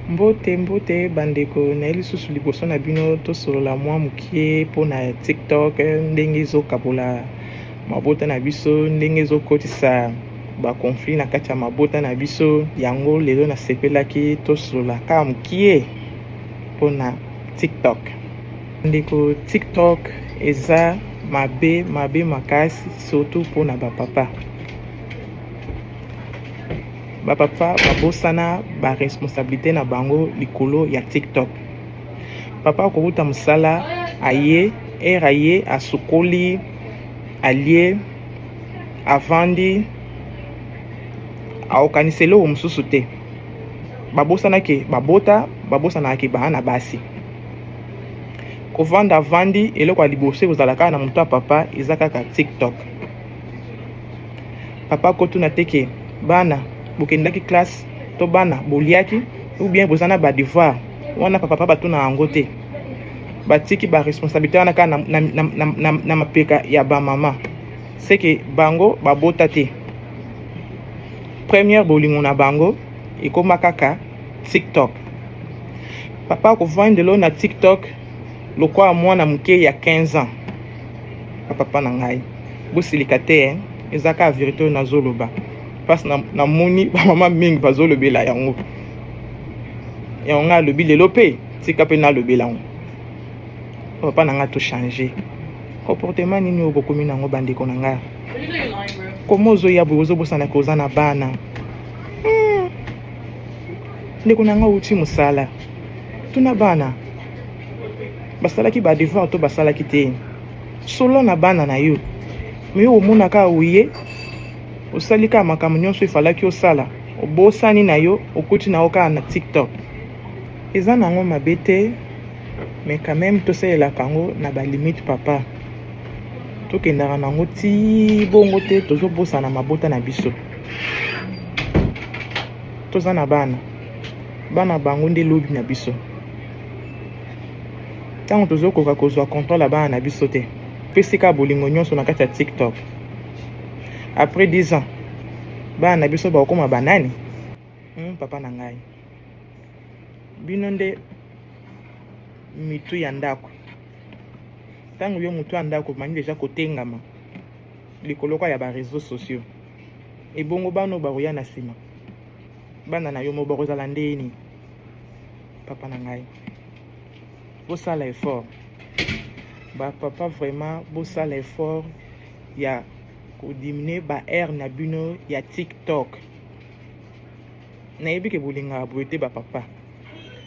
Mbote mbote bandeko, naye lisusu liboso na bino tosolola mwa mokie mpo na TikTok, ndenge ezokabola mabota na biso, ndenge ezokotisa ba conflit na kati ya mabota na biso. Yango lelo nasepelaki tosolola kaka mokie mpo na TikTok. Ndeko, TikTok eza mabe mabe makasi, surtout mpo na bapapa. Bapapa babosana baresponsabilité na bango likolo ya TikTok. Papa akowuta mosala, aye ere, aye asukoli, alie, avandi, akokanisa eloko mosusu te. Babosanaki babota, babosanaka ke baa na basi. Kovanda, avandi, eloko ya liboso ekozala kaka na moto ya papa eza kaka TikTok. Papa akotuna te ke bana bokendaki classe to bana boliaki ou bien boza na badevoir wana. Papa batuna yango te. Batiki baresponsabilité wana kaka na mapeka ya bamama seke bango babota te. Première bolingo na bango ekóma kaka TikTok. Papa akovandelo na TikTok lokola mwana moke ya 15 ans. Papa na ngai, bosilika te, eh? Eza kaka vérité oyo nazoloba mpasi. Namoni bamama mingi bazolobela yango. Yango ngai alobi lelo mpe tika mpe nalobela yango. Papa na ngai, tochange comportement nini oyo bokomi nango? Bandeko na ngai, koma ozoya boye, ozobosanaka oza na bana. Ndeko na ngai, outi mosala, tuna bana basalaki badevoir to basalaki te. Solo na bana na yo. Me yo omonaka oye, osali kaka makambo nyonso efalaki osala, obosani na yo, okuti na yo kaka na TikTok. Eza nango mabe te, mais quand même tosalelaka yango na balimite. Papa, tokendaka nango ti bongo te, tozobosana mabota na biso. Toza na bana, bana bango nde lobi na biso. Ntango tozokoka kozwa contrôle ya bana na biso te, pesi kaka bolingo nyonso na kati ya TikTok, après 10 ans bana na biso bakokóma banani? Papa na ngai, bino nde mitu ya ndako. Ntango yo motu ya ndako obandi deja kotengama likolo kwa ya baréseaux sociaux, ebongo bana oyo bakoya na nsima, bana na yo mo bakozala ndeni? Papa na ngai, bosala effort. Bapapa, vraiment bosala effort ya kodiminuer baheure na bino ya TikTok. Nayebi ke bolingaka boye te. Bapapa,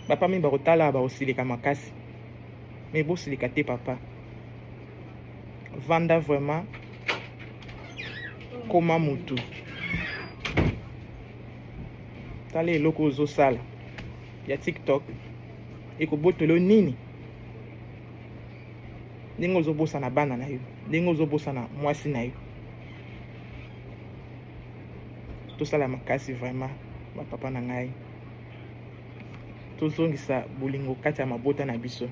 bapa mingi bakotala, bakosilika makasi, me bosilika te. Papa, vanda vraiment, koma mutu, tala eloko ozosala ya TikTok ekobotela yo nini, ndenge ozobosana bana na yo, ndenge ozobosana mwasi na yo. Tosala makasi vraiment, bapapa na ngai, tozongisa bolingo kati ya mabota na biso.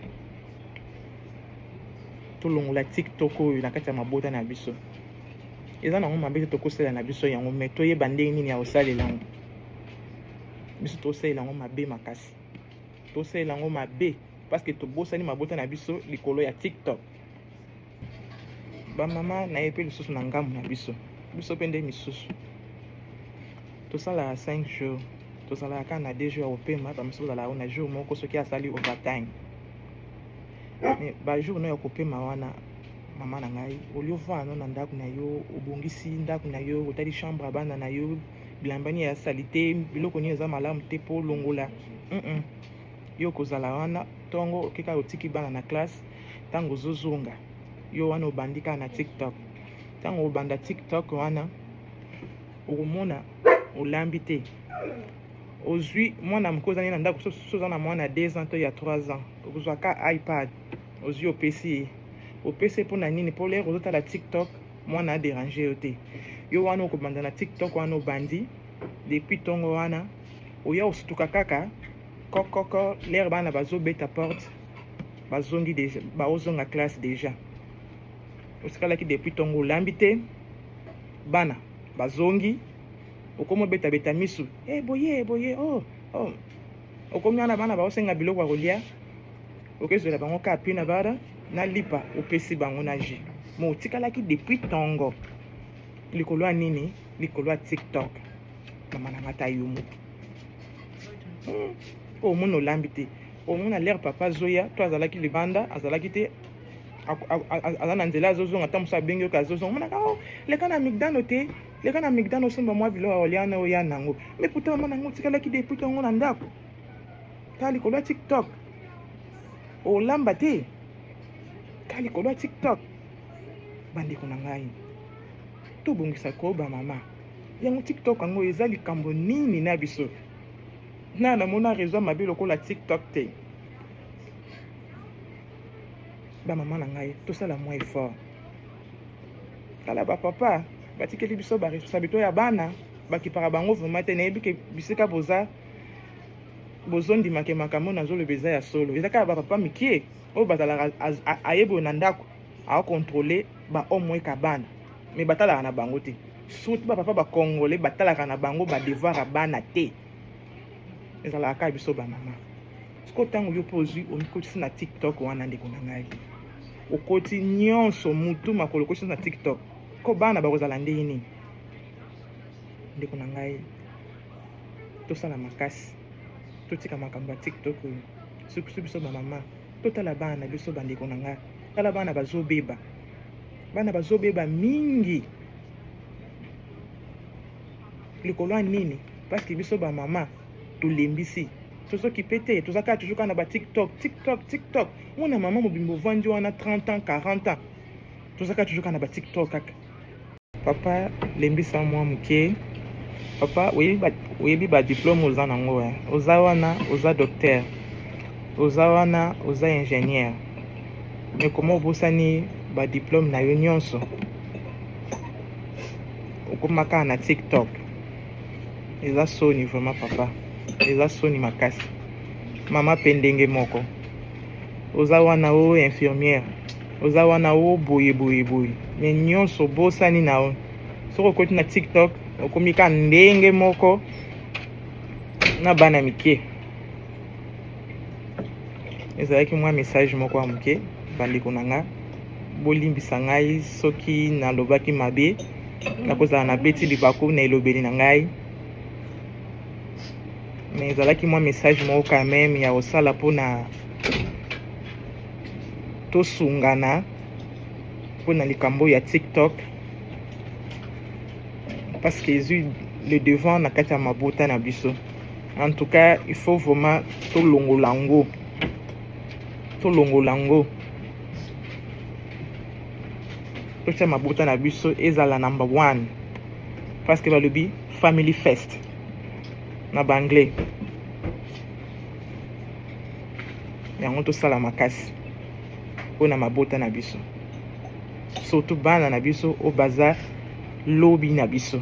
Tolongola TikTok oyo na kati ya mabota na biso. Eza nango mabe te, tokosalela na biso yango, me toyeba ndenge nini ya kosalela yango. Biso tosalela yango mabe makasi, tosalela yango mabe parce que tobosani mabota na biso likolo ya TikTok. Bamama na ye mpe lisusu na ngambo na biso, biso mpe nde misusu tosalaka 5 jours, tozalaka kaka na 2 jours ya kopema. Bamosusu bazalaka na jour moko soki asali overtime. Mais bajour no ya kopema wana, mama na ngai, olie ovanda no na ndako na yo, obongisi ndako na yo, otali chambre ya bana na yo, bilamba nini ya saleté, biloko nini eza malamu te mpo olongola. Yo kozala wana ntongo oke kaka, otiki bana na classe, ntango ozozonga, yo wana obandi kaka na TikTok. Ntango obanda TikTok wana, okomona olambi te. Ozwi mwana moke, ozali na ndako, soki oza na mwana ya 2 ans to ya 3 ans, okozwa ka iPad, ozwi, opesi ye. Opesi ye mpona nini? Mpo lere ozotala TikTok, mwana adéranger yo te. Yo wana okobanda na TikTok wana, obandi depuis ntongo wana, oya osutuka kaka kokoko lere bana bazobeta porte, bazongi deja, baozonga classe déjà. Osikalaki depuis ntongo, olambi te, bana bazongi, okómi obetabeta misu, e boye boye, oh, oh. Okomi wana, bana baosenga biloko ya kolia, okezwela bango kaka peanut butter na lipa, opesi bango na jus. Mo otikalaki depuis ntongo likolo ya nini? Likolo ya TikTok. Mama na nga, ta yo moko omona olambi te. Omona l'heure papa azoya to azalaki libanda, azalaki te, aza na nzela, azozonga. Ata mosu abengi yoka, azozonga, omonaka o leka na migdano te, leka na migdano, osomba mwa biloko ya kolia na oya nango. Mais pourtant, mama nango, otikalaki depuis ntongo na ndako kaka likolo ya TikTok. Olamba te kaka likolo ya TikTok. Bandeko na ngai, tobongisa koba mama yango. TikTok yango eza likambo nini na biso? Na namona réseau mabe lokola TikTok te. Bamama na ngai, tosala mwa effort. Tala, bapapa batikeli biso baresponsabilité ya bana, bakipaka bango vraiment te. Nayebi ke bisika boza, bozondimake makambo nazoloba eza ya solo. Eza kaka bapapa mike oyo bazalaka ayebi oyo na ndako aocontrôle bahomework ya bana, mais batalaka na bango te. Surtout bapapa bacongolais batalaka na bango badevoir ya bana te. Ezalaka kaka biso bamama. Sikoyo ntango yo mpe ozwi, omikotisi na TikTok wana, ndeko na ngai, okoti nyonso, mutu makolo, okotisi na TikTok ko, bana bakozala ndenge nini? Ndeko na ngai, tosala makasi, totika makambo ya TikTok oyo. Surtout biso bamama, totala bana na biso. Bandeko na ngai, tala bana bazobeba, bana bazobeba mingi likolo ya nini? Parce que biso bamama tolembisi, tozokipe te, toza kaka toujours kaka na batiktok, TikTok, TikTok. Mwana mama mobimba ovandi wana 30 ans, 40 ans, toza kaka toujours kaka na batiktok kaka. Papa, lembisa mwa moke. Papa, oyebi badiplôme oza nango, oza wana, oza docteur, oza wana, oza ingénieur, mais koma obosani badiplôme na yo nyonso, okóma kaka na TikTok? Eza soni vraiment, papa, eza soni makasi. Mama mpe ndenge moko, oza wana o infirmière, oza wana o boye boye boye, mais nyonso obosani na yo. Soki okoti na TikTok, okomi ka ndenge moko na bana mike. Ezalaki mwa message moko ya moke. Bandeko na nga, bolimbisa ngai soki nalobaki mabe, nakozala nabeti libaku na elobeli na ngai, mais ezalaki mwa message moko quand même ya kosala mpona tosungana mpona likambo ya TikTok, parce que ezwi le devant na kati ya mabota na biso. En tout cas, il faut vraiment tolongola yango, tolongola yango, totia mabota na biso ezala number one, parce que balobi family first na baanglais. Yango tosala makasi mpona mabota na biso, surtout bana na biso oyo baza lobi na biso.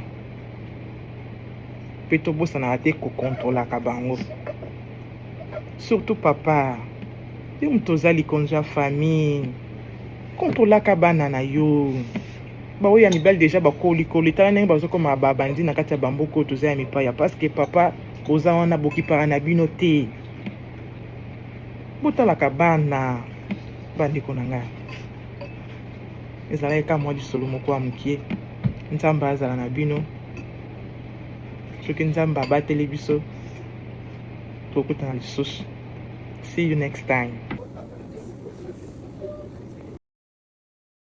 Mpe tobosanaka te kokontrolaka bango. Surtout papa, yo moto oza likonzi ya famille, kontrolaka bana na yo. Baoyo ya mibali déjà bakolikoli, tala ndenge bazokoma babandi na kati ya bamboka oyo toza ya mipaya, parce que papa boza wana, bokipaka na bino te. Botalaka bana. Bandeko na ngai, ezalaki ka mwa lisolo moko ya mokie. Nzambe azala na bino. Soki Nzambe abateli biso, tokutana lisusu. See you next time.